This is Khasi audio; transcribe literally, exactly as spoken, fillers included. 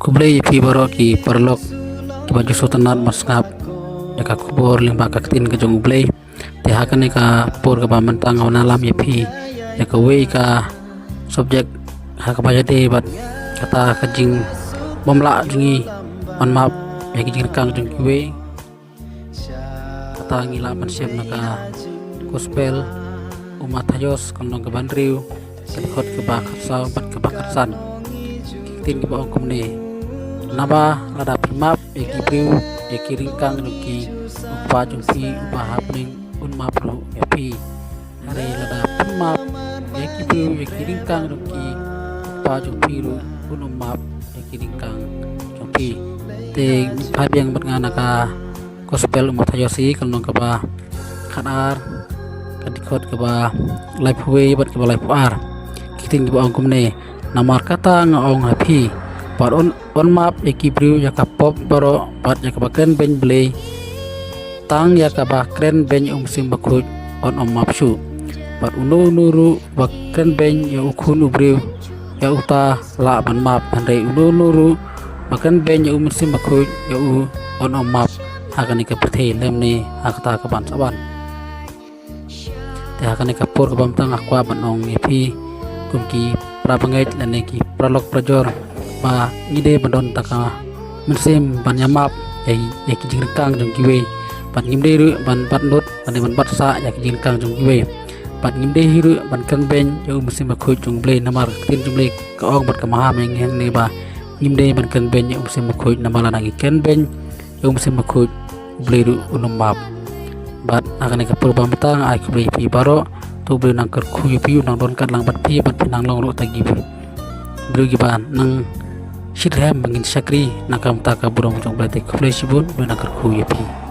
Khublei ïa phi baroh ki paralok kiba ju sngewtynnat ban sngap ïa ka khubor lyngba ka ktien ka jong U Blei. Te ha kane ka por kaba mynta nga wan ïalam ïa phi ïa kawei ka subject ha kaba ïadei bad kata ka jingbymlah jong ngi ban map ïa ki jingryngkang jong kiwei. Kata ngi lah ban shem na ka Gospel u Mathaios, ka lynnong kaba hynriew, ka dkhot kaba khatsaw bad kaba khatsan. Ki ktien kiba ong kumne: Naba lada phi map ïa ki briew ïa ki jingryngkang jong ki, U Kpa jong phi uba ha bneng un map ruh ïa phi. Hynrei lada phim map ïa ki briew ïa ki jingryngkang jong ki, U Kpa jong phi ruh un ym map ïa ki jingryngkang jong phi. Te phai biang bad nga na ka Gospel u Mathaios, ka lynnong kaba khatar, ka dkhot kaba laiphew wei bad kaba laiphew ar. Ki ktien kiba ong kumne: Namar kata nga ong ha phi, bad un, un map ïa ki briew ïa ka pop baroh bad ïa kaba kren beiñ Blei, tang ïa kaba kren beiñ U Mynsiem Bakhuid un ym map shuh. Bad uno uno ruh ba kren beiñ ïa U Khun u briew, ïa uta lah ban map, hynrei uno uno ruh ba kren beiñ ïa U Mynsiem Bakhuid, ïa u un ym map ha kane ka pyrthei lymne ha kata kaban sa wan. Te ha kane ka por kaba mynta nga kwah ban ong ïa phi kum ki para bangeit lane ki paralok parajor ba ngi dei ban don tang ka mynsiem ban ïa map ïa, ïa ki jingryngkang jong kiwei. Bad ngim dei ruh ban bat nud lane ban bat sah ïa ki jingryngkang jong kiwei. Bad ngim dei hi ruh ban kren beiñ ïa U Mynsiem Bakhuid jong U Blei, namar ka ktien jong U Blei ka ong bad ka maham ïa ngi hangne ba ngim dei ban kren beiñ ïa U Mynsiem Bakhuid, namar lada ngi kren beiñ ïa U Mynsiem Bakhuid, U Blei ruh un ym map. Bad ha kane ka por ba mynta nga ai khublei ïa phi baroh. To U Blei un nang kyrkhu ïa phi, un nang don katlang bad phi, bad phin nang long ruh tang ki briew kiba nang shitrhem ba ngin shakri na ka bynta ka burom jong U Blei. Te khublei shibun, U Blei un nang kyrkhu ïa phi.